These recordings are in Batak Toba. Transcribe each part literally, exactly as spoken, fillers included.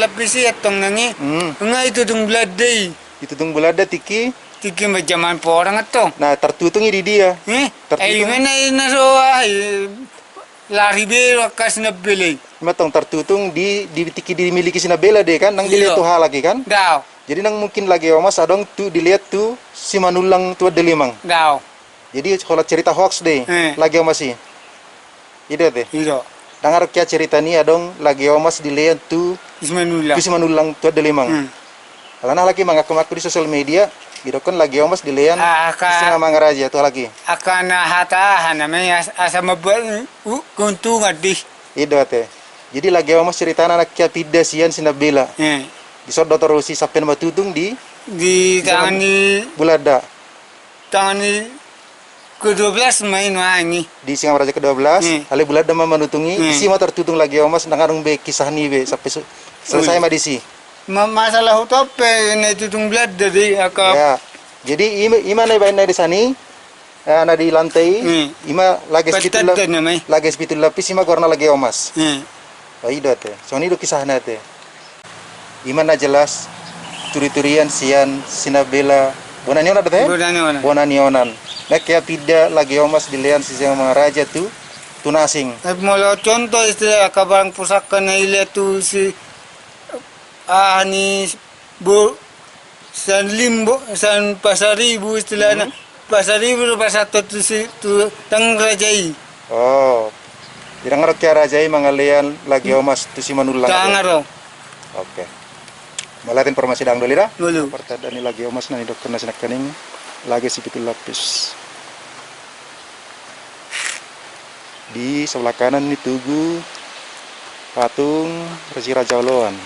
Tapi si antong nang i. Hmm. Nga i tutung Belanda i. Di tutung Belanda tingki? Tingki ma jaman porang antong. Nah, tartutung i di dia? Eh? Tartutung. Eh, ima na, na so, ah, eh, lari be angka si Nabela i. Ima antong tartutung di, di tingki dimiliki si Nabela do i kan? Nang dilean tu halak i kan? Dao. Jadi nang mungkin lage omas adong tu dilean tu Simanullang tu Andalimang. Dao. Jadi holan cerita hoaks do i, eh, lage omas i. I do ate? I do. Ndang adong hea cerita ni adong lage omas dilean tu Simanullang. Tu Simanullang tu Andalimang. Hmm. Alana halak i mangaku-ngaku di sosial media, didokkon lage omas dilean, ah, angka, Singamangaraja tu halak i. Angka na hata aha nama i, as-, asa mambuat, uh, keuntungan do i. I do ate. Jadi lage omas ceritana nang hea pinda sian si Nabela. Eh. Dison do torusi sampe na matutung di, di tangan ni Belanda. Tangan ni kedua belas ma i nuaeng i. Di Singamangaraja kedua belas, hmm, alai Belanda ma manutung i, hmm, disi ma tartutung lage omas, ndang adong be kisah ni be sampe su-, selesai ma disi. Ma-, masalah hutop pe na ditutung Belanda do i, angka. Ya. Jadi ima, ima na ibaen na di sian i, eh, na di lantai i, hmm, ima lage Sipitulap-, lage Sipitulapis ima goarna lage omas. Hmm. Oh, i do ate. Songon i do kisahna ate. Ima na jelas, turi-turian sian si Nabela bona ni onan do ate? Bona ni onan. Bona ni onan. Nang hea pinda lage omas dilean si Singamangaraja tu, tu na asing. Eh, molo contoh istilah angka barang pusaka na dilean tu si, ah, ni bo-, sian Limbo, sian Pasaribu istilahna. Hmm. Pasaribu do pasahathon tu si, tu tangan raja i. Oh. Jadi ndang adong hea raja i mangalean lage omas tu Simanullang. Ndang adong. Oke. Mauliate informasi dang doli da. Mauliate. Partanda ni lage omas na nidokkon na sinangkaning, lage Sipitulapis. Di sebelah kanan ni tugu patung Resi Raja Oloan.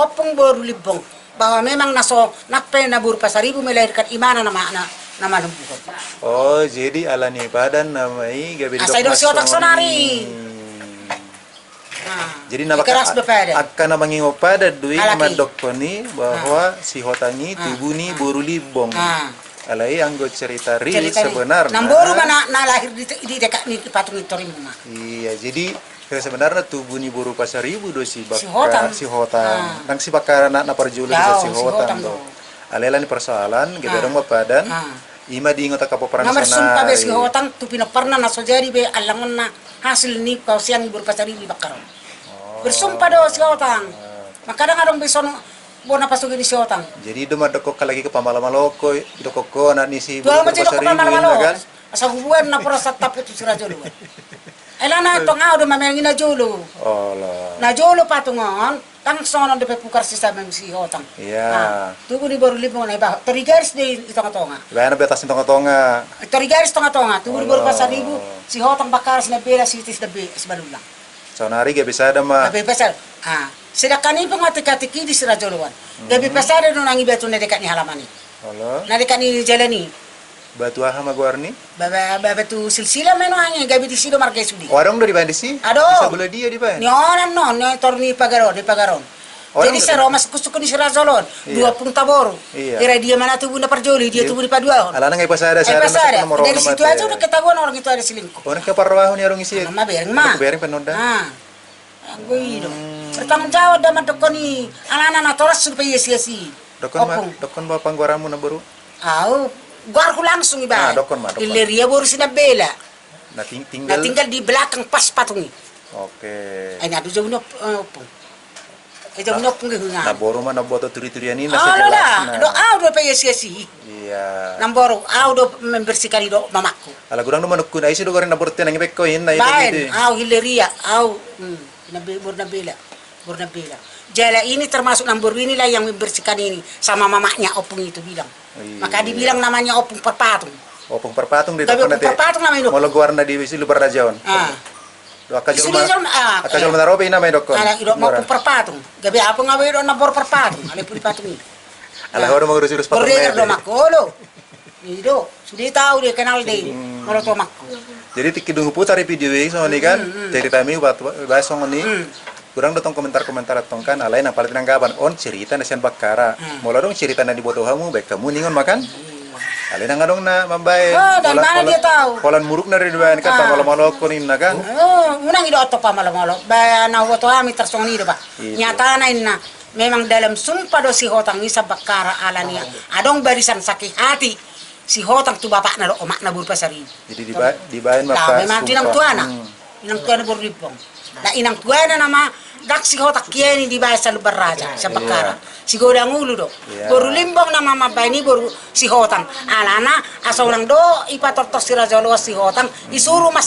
Ompung boru Limbong, bahwa memang na so nang pe na boru Pasaribu melahirkan imana nama na, na malumbuhon. Oh, jadi ala ni padan nama i gabe didok. Asa didok si Hotang sonari. Jadi nama keras be padan. Angka na mangingot padan do i mandokkon i bahwa si Hotang i tubu ni boru Limbong. Alai anggo cerita ri sebenarna. Namboru ma na, na lahir di, di dekat ni patung i torimuna. Iya, jadi sebenarna tubu ni boru Pasaribu do si Hotang. Si Hotang. Nang si Bakkara na, na parjolo bisa si Hotang do. Alai ala ni persoalan gabe adong ma padan. Ima diingot angka pomparan sonari. Na marsumpah be si Hotang tu pinomparna na so jadi be allangon na hasil ni paosean ni boru Pasaribu i Bakkara on. Bersumpah do si Hotang. Mangkadang adong be songon bona pasogit ni si Hotang. Jadi do mandokkon halak i ke pamalo-maloko, idokkon ho anak ni si boru Pasaribu i kan. Asa hubuan na porasa tapu tu si rajolo. Ela na tong au do mamengi na jolo. Na jolo patung on. Tang songon on dope pukar si Samem si Hotang. Iya. Tubu ni boru Limbong na iba torigaris do i tonga-tonga. Iba na batas ni tonga-tonga. Torigaris tonga-tonga. Tubu ni boru Pasaribu si Hotang Bakkara Sinambela Siti Sinambela Sibalulang. Sonari gabe sada ma. Gabe pasada. Sedangkan i pengati-kati i di si rajoloan. Gabe pasada do nang i batu na dekat ni halaman i. Na dekat ni jalan i. Batu aha ma goarni? Ba, ba, ba, batu silsilah ma i nuaeng i, gabe disi do marga i sude. O, adong do dibaen disi? Adong. Di sabola dia dibaen? Ni onan non, ni toru ni pagar on, ni pagar on. Jadi saro ma sungkun-sungkun ni si rajolo on. Dua ompung taboru. Hira dia ma na tubu na parjolo, dia tubu ni paduahon. Alana nga i pasada, pasada. Dari situ aja udah ketahuan orang itu ada selingkuh. O, nang keparoahon ni adong isi. Bereng ma. Bereng penonda. Anggo i do. Bertanggung jawab da mandokkon i, alana natoras sude pe ias-ias i. Dokkon ma, dokkon ma panggoaranmu namboru. Au, goarhu langsung iba. Dokkon ma, dokkon. Hilleria boru Sinambela. Na tinggal di belakang pas patung i. Oke. Ai na do jabu ni ompung. Ai jabu ni ompung. Namboru ma na boto turi-turian i na sejelasna. Do au do pe ias-ias i. Iya. Namboru, au do membersihkan i do mamakku. Ala godang do manungkun, ai ise do goreng namboru tenang i pe ko inna i. Baen, au hilleria, au. Boru Nambela, boru Nambela. Jala ini termasuk namboru inilah yang membersihkan ini sama mamaknya ompung itu bilang. Maka dibilang namanya ompung perpatung. Ompung perpatung didokkon ate. Ompung perpatung nama i do. Molo goarna di si Lumban Raja on. Do angka jolma, angka jolma na ro pe i nama i dokkon. Ala i do ompung perpatung. Gabe apa nga be i do namboru perpatung. Ala i pudi patung i. Ala ho do mangurus-urus patung. Berdegar do makolo. I do, sude tau de, kenal de. Molo tu omakku. Jadi tingki dung huputar i video i songon i kan, ceritami hubaen songon i. Godang do tong komentar-komentar tong kan, alai nang pala tinanggapan on cerita na sian Bakkara. Molo adong cerita na diboto hamu, baen hamu ningon ma kan. Alai nang adong na mambaen. Holan muruk na do dibaen kan, pamalo-malokkon inna kan. Unang i do oto pamalo-malo. Ba na huboto hami tarsongon i do ba. Nyatana inna. Memang dalam sumpah do si Hotang i sian Bakkara alani adong barisan sakit hati si Hotang tu bapakna dohot omakna boru Pasaribu. Jadi dibaen ma. Memang tu inang tuana. Inang tuana boru Limbong. Na inang tuana nama ndang si Hotang hian i dibaen sian Lumban Raja sian Bakkara. Si Godang Ulu do. Boru Limbong nama mambaen i boru si Hotang. Alana asa unang do i patortor si rajoloan si Hotang, isuru ma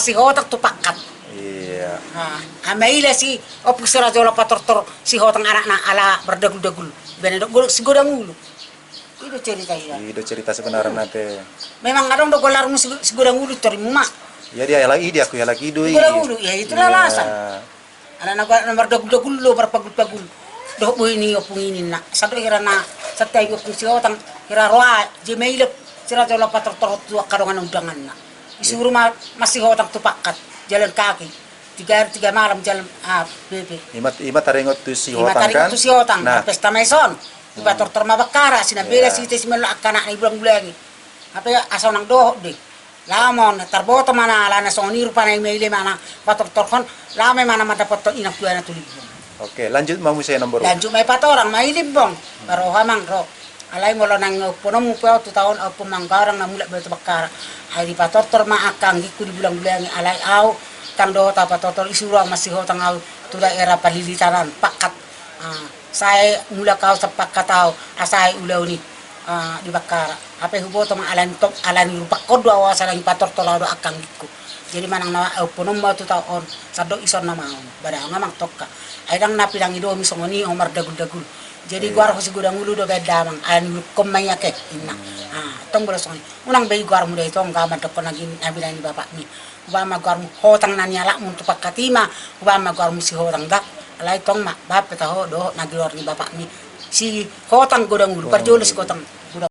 si Hotang tu pangkat. Iya. Maila si ompung si rajoloan patortor si Hotang anakna ala mardagul-dagul. Ibana do si Godang Ulu. I do cerita i. I do cerita sebenarna ate. Memang adong do golarmu si Godang Ulu torimuna. Iya dia, halak i dia, aku halak i do i. Godang Ulu, ya itulah alasan. Alana na mardagul-dagul do marpagul-pagul. Dohot bohi ni ompung i ninna. Sandok hira na santabi ompung si Hotang hira roa je maila si rajoloan patortor tu angka dongan undanganna. Isuru ma si Hotang tu pangkat jalan kaki. Tiga hari tiga malam jalan, ah, bebe. Ima taringot tu si Hotang kan? Ima taringot tu si Hotang. Pesta ma i son. Dipatortor ma Bakkara, Sinambela, Siti, Simello, angka anakna i bulang-bulangi. Hape asa unang dohot do i. Laho ma on, tarboto ma na alana songon i rupana i maila i ma na patortorhon. Laho ma i ma na mandapothon inang tuana tu Limbong. Oke, lanjut ma muse namboru. Lanjut ma i patorang ma i Limbong. Baroha mang ro. Alai molo nang aumpunonmu pe au tu taon, aumpunmu manggalang na mulak be tu Bakkara. Ai dipatortor ma angka anggingku di bulang-bulangi, alai au ndang dohot au patortor, isuru au ma si Hotang au tu daerah Palilitan an, pangkat. Sae mulak au sian pangkat au, asa ai ulaon i di Bakkara. Hape huboto ma alani top, alani rupangkon do au asa nang dipatortor au dohot angka anggingku. Jadi manang na aumpunonmu au tu taon on, sandok ison nama on, ba daong amang tongka. Ai ndang na pinangidomi songon i ho mardagul-dagul. Jadi goarhu si Godang Ulu do baen damang, alani ulungkon ma i ate inna. Tong molo songon i, unang be i goarmu da i tong, nga mandokkon na binaen ni bapakmi. Hubaen ma goarmu Hotang na nialapmu tu pangkat i ma, hubaen ma goarmu si Hotang da. Alai tong ma, bahen pe taho dohot na di luar ni bapakmi. Si Hotang Godang Ulu, parjolo si Hotang.